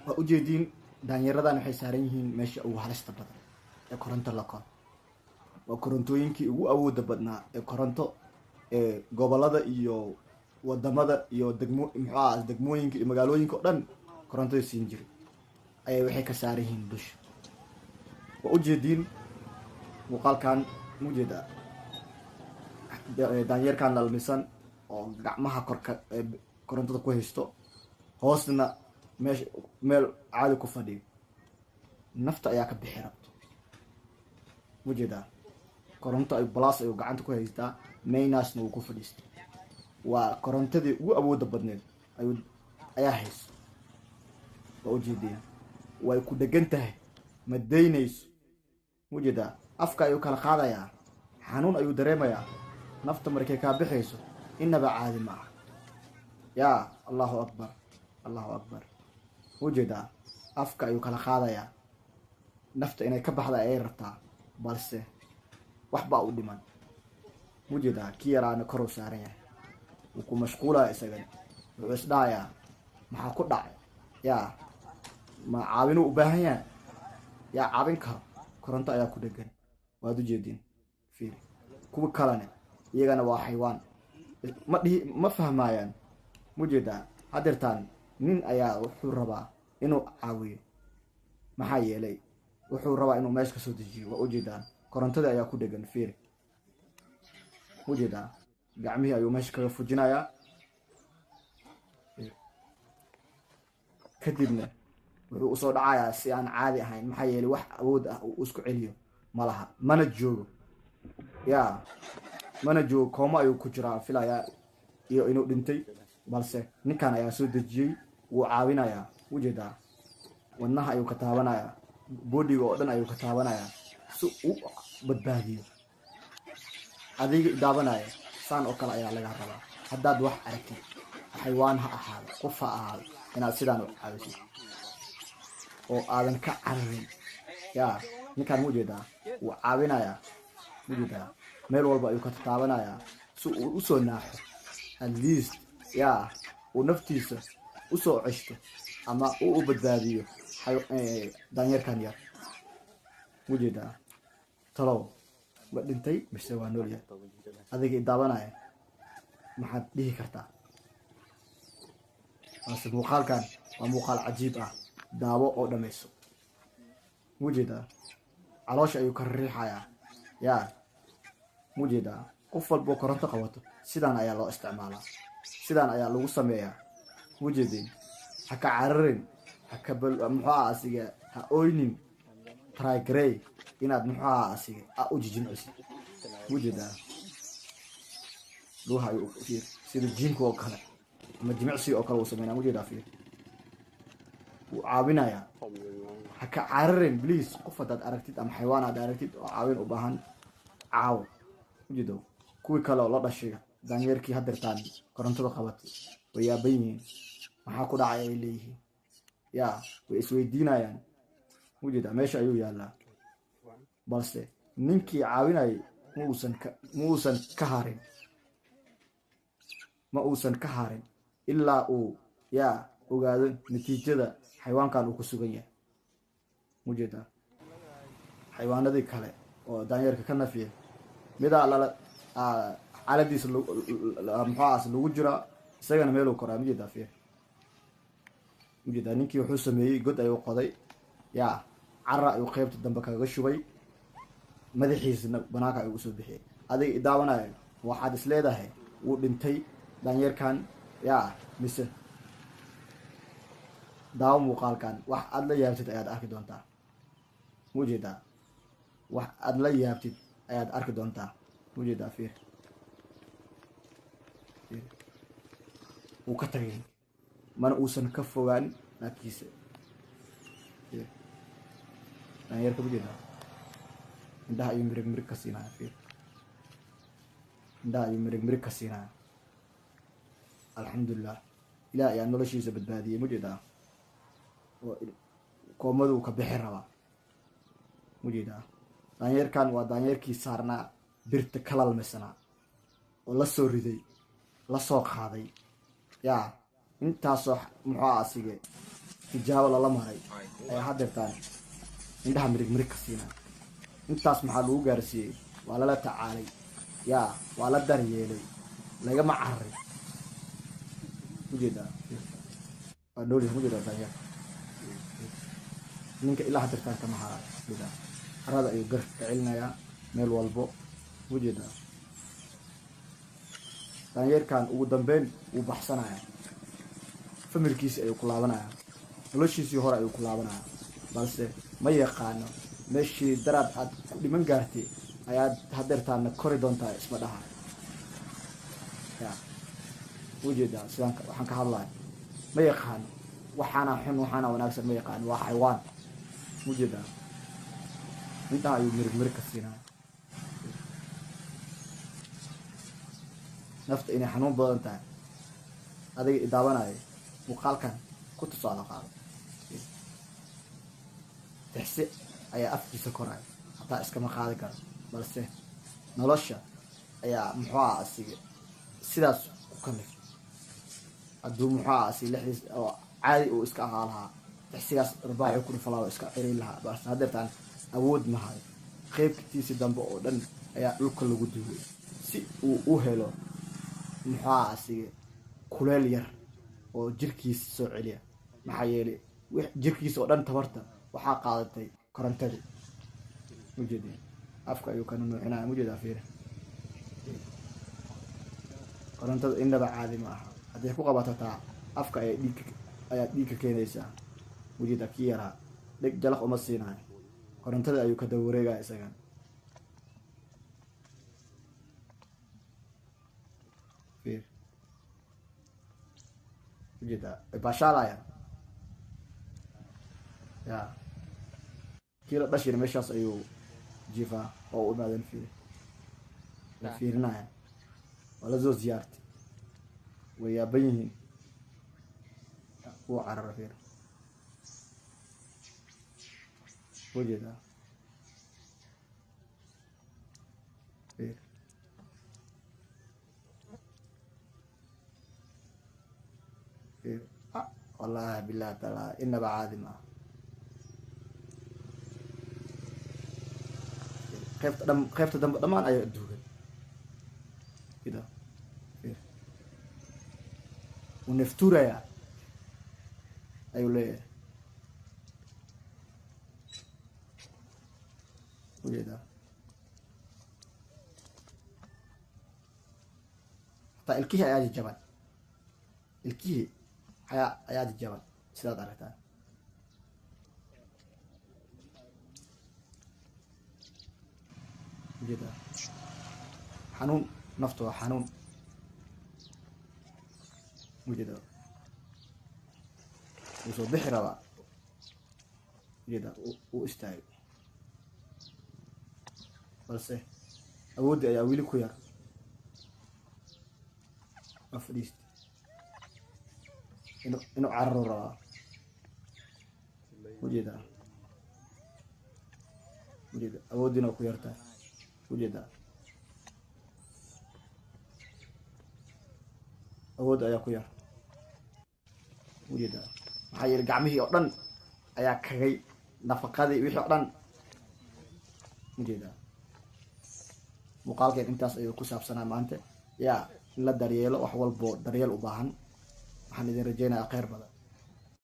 Waa ujeediin, daanyaradan waxay saaran yihiin meesha ugu halista badan ee koronto la koro. Waa korontooyinkii ugu awooda badnaa ee koronto ee gobolada iyo wadamada iyo degmo, muxuu aha, degmooyinka iyo magaalooyinka oo dhan korontada siin jiray ayay waxay ka saaran yihiin dusha. Waa ujeediin muuqaalkan, mujeeda daanyeerkan lalmisan oo gacmaha korka korontada ku haysto, hoosna meesha meel caadi ku fadhiyo, nafta ayaa ka bixi rabto. Mujeedaa koronto ay plus ayuu gacanta ku haystaa, minus na wuu ku fadhiistay. Waa korontadii ugu awooda badneed ayuu ayaa hayso. Waa ujeediin, way ku dhegan tahay, ma daynayso. Mujeedaa, afka ayuu kala qaadayaa, xanuun ayuu dareemayaa. Nafta markay kaa bixayso inaba caadi ma aha. Yaa Allahu akbar, Allahu akbar! Ujeedaa, afka ayuu kala qaadayaa, nafta inay ka baxda ayay rabtaa, balse wax baa u dhiman. Mujeedaa, kii yaraana koruu saaran yahay, wuu ku mashquulaya. Isagani wuxuu isdhahayaa, "Maxaa ku dhacay? Yaa ma caawinuu u baahan yahay? Yaa caawin karo?" Koronto ayaa ku dhegan, waad ujeediin. Fiir kuwa kalene, iyagana waa xaywaan, ma dhihi, ma fahmaayaan. Mujeedaa, hadeertaan nin ayaa wuxuu rabaa inuu caawiyo, maxaa yeelay wuxuu rabaa inuu meesha kasoo dejiyo. Waa ujeedaan, korontadii ayaa ku dhegan. Fiir, ujeedaa, gacmihii ayuu meesha kaga fujinayaa. Kadibna wuxuu usoo dhacayaa si aan caadi ahayn, maxaa yeelay wax awood ah uu isku celiyo ma laha, mana joogo. Ya, mana joogo, kooma ayuu ku jiraa filayaa iyo inuu dhintay, balse ninkan ayaa soo dejiyey, wuu caawinayaa. Ujeedaa, wadnaha ayuu ka taabanayaa, body ga oo dhan ayuu ka taabanayaa si uu badbaadiyo. Adiga daawanaya, saan oo kale ayaa laga rabaa haddaad wax aragtid, xaywaan ha ahaado, qof ha ahaado, inaad sidaan u caawisid oo aadan ka cararin. Ya, ninkaan ma ujeedaa? Wuu caawinayaa, ujeedaa, meel walba ayuu ka taabanayaa si uu usoo naaxo, at least ya uu naftiisa usoo ceshto ama uu u badbaadiyo daanyarkan yar. Ujeedaa, talow ma dhintay mise waa noolyahay? Adiga idaawanaya, maxaad dhihi kartaa? Balse muuqaalkan waa muuqaal cajiib ah, daawo oo dhamayso. Mujeedaa, caloosha ayuu ka riixayaa. Ya, mujeedaa, qof walboo koronto qabato sidaan ayaa loo isticmaalaa, sidaan ayaa lagu sameeyaa. Mujeedin, ha ka cararin, haka muxuu aha asiga, ha oynin, try garey inaad muxuu aha asiga a u jijimcisid. Mujeedaa, lugaha ayuu fiir, sida gym ka oo kale ama jimicsiga oo kale uu sameynaa. Mujeedaa, fiir, wuu caawinayaa. Ha ka cararin, please. Qof haddaad aragtid ama xaywaan aad aragtid oo caawin u baahan, caawo. Ujeedo, kuwii kale oo la dhashay daanyeerkii hadeertaan korontada qabatay way yaaban yihiin. "Maxaa ku dhacay?" ay leeyihiin. Ya, way isweydiinayaan. Ujeeda, meesha ayuu yaallaa, balse ninkii caawinayay ma uusan ka harin, ma uusan ka harin ilaa uu yaa ogaado natiijada xayawaankan uu ku sugan yahay. Ujeedaa, xayawaanadii kale oo daanyeerka ka nafiya midaa lala xaaladiisa muxuaas lagu jiraa, isagana meeluu koraa. Mujeedaa, fiir, ujeedaa, ninkii wuxuu sameeyey god ayuu qoday, yaa cara ayuu qeybta dambe kaga shubay, madaxiisna banaanka ayuu usoo bixiyay. Adiga idaawanayo, waxaad is leedahay wuu dhintay daanyeerkan yaa mise? Daawo muuqaalkan, wax aad la yaabtid ayaad arki doontaa. Mujeedaa, wax aad la yaabtid ayaad arki doontaa. Mujeedaa, fiir, fiir, wuu ka tagay, mana uusan ka fogaan naagtiisa. Fiir daanyeerka, mujeedaa, indhaha ayuu mirig mirig ka siinaya. Fiir, indhaha ayuu mirig mirig ka siinaya. Alxamdulilah, Ilaah ayaa noloshiisa badbaadiyey. Mujeedaa, oo koomaduu ka bixi rabaa. Mujeedaa, daanyeerkan waa daanyeerkii saarnaa birta ka lalmisanaa oo la soo riday, la soo qaaday. Yaa, intaasoo muxuu asige. Tijaabo lala maray ayaa haddeertaan indhaha mirig mirig ka siinaya. Intaas maxaa lagu gaarsiiyey? Waa lala tacaalay, yaa waa la daryeelay, lagama cararay. Ujeedaa, waa noolyahay. Ujeedaa daanyeer ninka ilaa haddeertaan kama harayo. Ujeedaa, carada ayuu garka ka celinayaa meel walbo. Ujeedaa, daanyeerkan ugu dambeyn wuu baxsanaya, familkiisi ayuu ku laabanaya, noloshiisii hore ayuu ku laabanaya, balse ma yaqaano meeshii daraad aad ku dhiman gaartay ayaad hadeertaana kori doontaa, isma dhaha. Ya, ujeedaa sidaan waxaan ka hadlayo? Ma yaqaano waxaana xun, waxaana wanaagsan, ma yaqaano. Waa xaywaan. Ujeedaa, intaa ayuu mirig mirig ka siinaya. Nafta inay xanuun badan tahay adiga idaabanaya muuqaalkan ku tusaalo qaado. Tixsi ayaa afkiisa koraya, hataa iskama qaadi karo, balse nolosha ayaa muxuu ah asiga sidaas ku kalif. Hadduu muxuu ah asiga lexdiis oo caadi uu iska ahaa lahaa, tixsigaas arbaaxuu ku dhufalaa oo iska celin lahaa, balse haddeertaan awood ma hayo. Qeybtiisi dambe oo dhan ayaa dhulka lagu duugay si uu u helo muxuu ah asiga kuleel yar oo jirkiisa soo celiya, maxaa yeelay jirkiisa oo dhan tabarta waxaa qaadatay korontadii. Ujeedi, afka ayuu kana nuucinaya. Mujeedaa? Fiiri, korontada indhaba caadi ma aha. Hadday ku qabato taa afka ayay dhiig ayaad dhiig ka keenaysaa. Ujeeda, kii yaraa dheg jalaq uma siinayo, korontada ayuu ka daba wareegaya isagan. Fiir, ujeedaa, way baashaalayaan. Ya, kii la dhashina meeshaas ayuu jiifaa oo u imaadeen. Fiiri, way fiirinayaan, waa la soo ziyaartay, way yaaban yihiin. Wuu carara. Fiir, ujeedaa? Fiir, fiir. Ah, wallahi billahi taala, inaba caadi ma aha. Qaybta dham, qaybta dambe dhammaan ayaa duugan. Ida fiir, wuu neeftuurayaa ayuu leeyahay. Ujeedaa, hataa ilkihii ayaa jajaban, ilkihii ayaa jajaban sidaad aragtaan. Ujeedaa, xanuun, naftu waa xanuun. Ujeedaa, wuu soo bixi rabaa. Ujeedaa, uu istaagay, balse awooddii ayaa weli ku yar. Waa fadhiist, inuu cararo rabaa. Ujeedaa, ujeeda, awooddiina waa ku yartahay. Ujeedaa, awoodda ayaa ku yar. Ujeedaa, maxaa yeelay gacmihii oo dhan ayaa kagay nafaqadii, wixii oo dhan. Ujeedaa, muuqaalkeen intaas ayuu ku saabsanaa maanta. Yaa in la daryeelo wax walbo daryeel u baahan. Waxaan idin rajeynayaa kheyr badan.